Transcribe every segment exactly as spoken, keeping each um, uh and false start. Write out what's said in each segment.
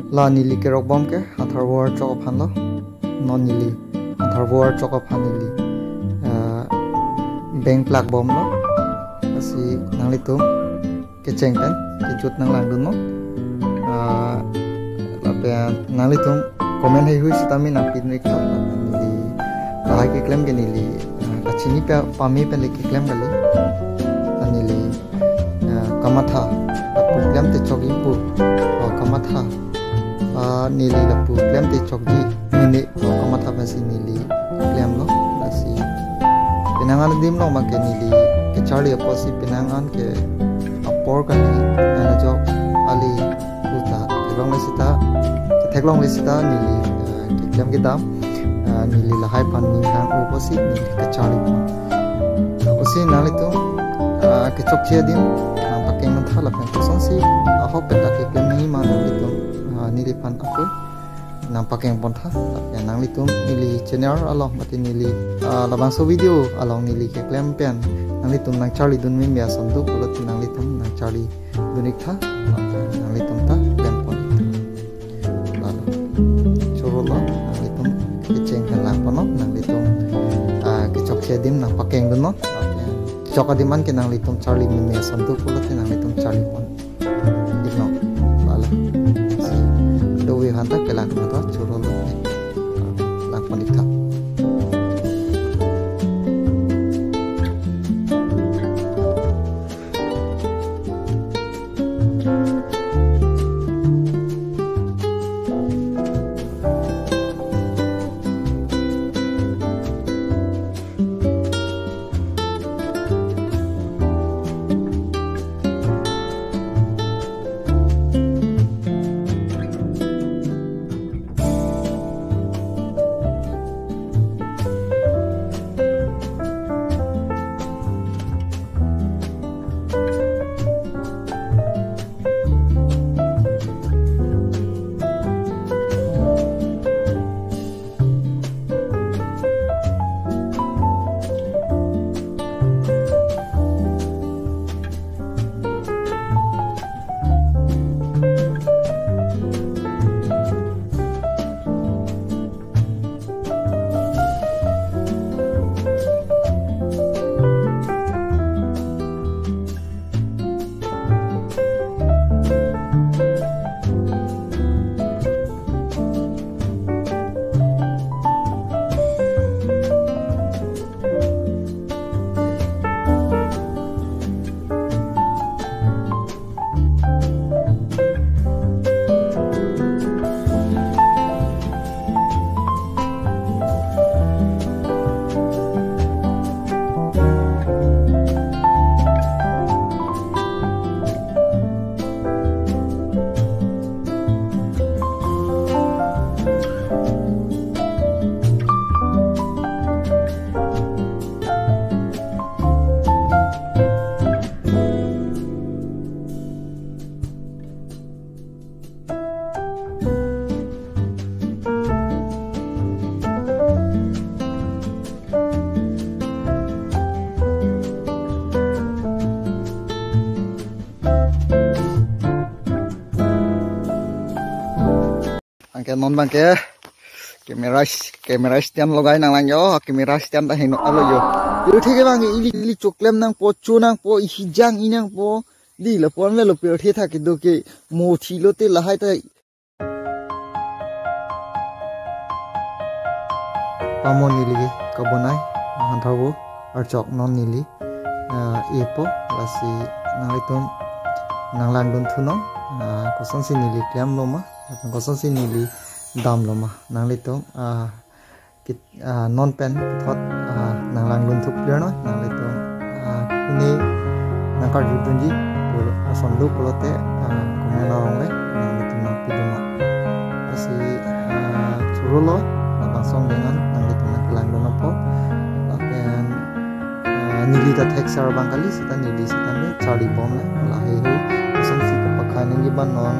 La neli kerok bom ke Hantharvo archok aphan lo. Non neli Hantharvo archok aphan neli, ah, beng plak bom lo. Lasi nanglitum kecheng pen kejut nang langdun non. Ah, lapen nanglitum comment heihui sitame nang pin rik tha, lapen neli lahai keklem ke neli, ah, kachini pa pame pen le keklem kali. Neli, ah, kamatha, lapu klem te chokji pu, o kamatha, ah, neli lapu klem te chokji mene, o kamatha pensi neli klem lo. Lasi penang an adim lo ma ke neli kecharli apotsi penang an ke apor kali, ana jok ali uta kelong le sita, ketheklong le sita neli, ah, keklem kedam, ah, neli lahai aphan ning hang apotsi neli kecharli pon. Lasi nanglitum, ah, kechokche adim nang pakeng non tha, lapen kosonsi ahok pen ta keklem nangji ma nanglitum, ah, neliphan ako nang pakeng pon tha. Lapen nanglitum neli channel along mate neli, ah, labangso video along neli keklem pen nanglitum nang charlidun meme ason do pulote nanglitum nang charlidun ik tha. Lapen nanglitum ta klem pon ik tha. Lalo. Choro lo, nanglitum kecheng pen lang pon non, nanglitum, ah, kechokche adim nang pakeng dun non. Chok adim an ke nanglitum charli meme ason do pulote nanglitum charli pon ik non. Lalo. Si, do we hanta kelang na to choro lo. Lang pon ik tha. Anke non abang ke camera, camera stand logai nang lang yo, camera stand ta heno alo yo. Pirthe ke abang ke ili ili choklem nangpo, cho nangpo, ihijang i nangpo, di lapu-an avelo pirthe tha kedo ke mo thi lote lahai ta. Pamo neli kebonai, Hantharvo archok non neli, ah, epo, lasi nanglitum nang langdun thu non, ah, kosonsi neli klem lo ma, kosonsi neli dam lo ma, nanglitum, ah, kit-, ah, non pen kethot, ah, nang langdun thu clear non, nanglitum, ah, pine nang karjudunji, pul-, ason do pulote, ah, comment along le, nanglitum nang pidun non. Lasi, ah, choro lo, labangso angdeng an, nanglitum nang langdun apot. Lapen, ah, neli ta thek sar abang kali, sita neli sita ne, charli bom le, lahai heihui, kosonsi kapakhai nangji abang non,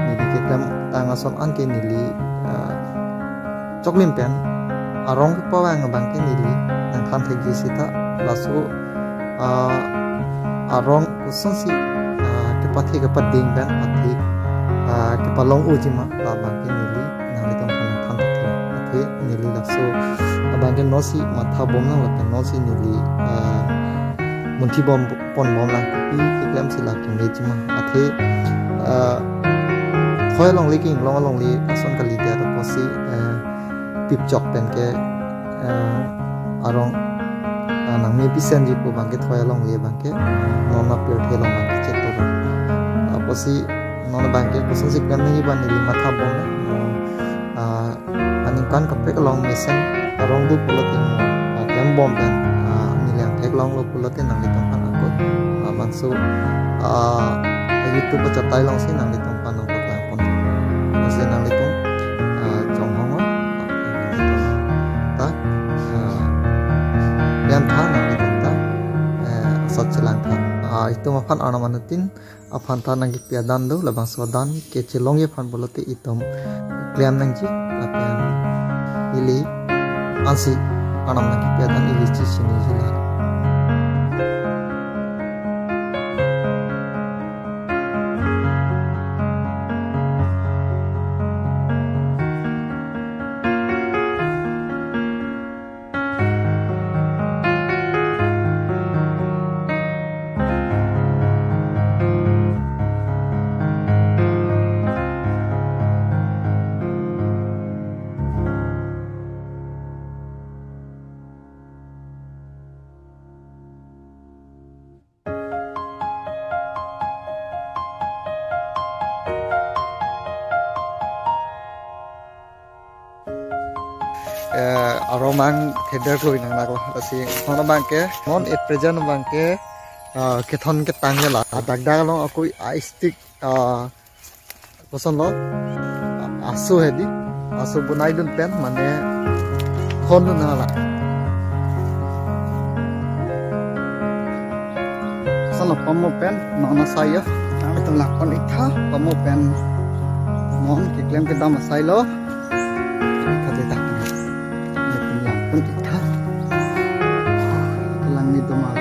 neli keklem tang ason an ke neli, ah, choklim pen arong kepavang abang ke neli nang than thekji sita laso, ah, arong kosonsi, ah, kepathe kepading pen athe, ah, palong-ojima, labangke neli nanglitum aphan nangthan thek. Athe neli laso abangke nosi matha bom nang lapen nosi neli, ah, munthi bom pon bom nang, kopi keklemsi la kimejima. Athe, ah, thoi alongle ke inglong alongle ason kalidet apotsi, ah, pipchok pen ke, ah, arong, ah, nangme pisenji pu abangke thoi alongle abangke, ah, non apirthe along abangke cheto. Apotsi non abangke kosonsi klem nangji abang neli matha bom nang. Ah, aningkan kaprek along mesen arong do pulote mo, ah, klem bom pen, ah, neli angthek longlo pulote nanglitum aphan ako, ah, bangso, ah, YouTube achatai alongsi nanglitum aphan nangpaklang pon. Lasi nanglitum, ah, chonghong o, ta, ah, klem tha nanglitum ta, eh, asat chelang tha. Ah, itum aphan arnam anuttin aphan ta nangkepi adan do, labangso adan kechelongji aphan pulote itum klem nangji, lapen ili ansi arnam nangkepi adan ili chechiniji lang. Eh, arong mang thether kloi nang lako. Lasi non abangke, non at present abangke, ah, kethon ketang ke la. Adak dak along ako a-stick, ah, kosonlo, aso hedi, aso bonai dun pen mane thon dun hala. Kosonlo pamo pen non asai ya. Nanglitum lang pon ik tha, pamo pen non keklem kedam asai lo. Kati tak. Nanglitum lang pon ik tha. Kelang ni domal.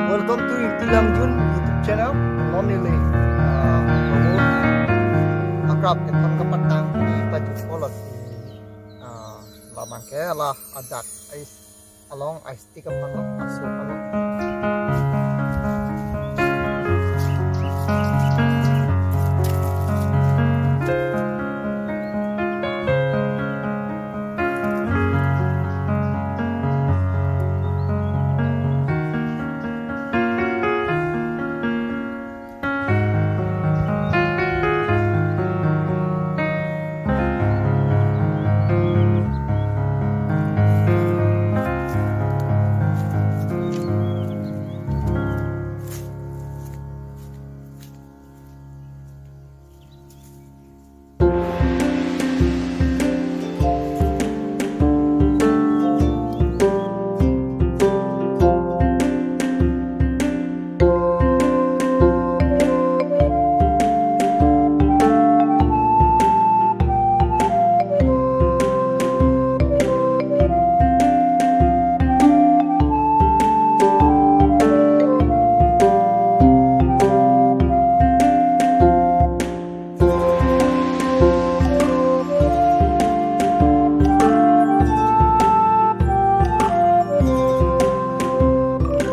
Welcome to Ingti Lamjun YouTube channel. Non neli, ah, kamu akrab kethon kapatang di paju kolot. Ah, labangke la adak ais along ais tik aphan lo, aso aphan lo.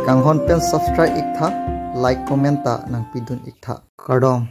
Kanghon pen subscribe ik tha, like, comment ta nangpidun iktha. Kardom.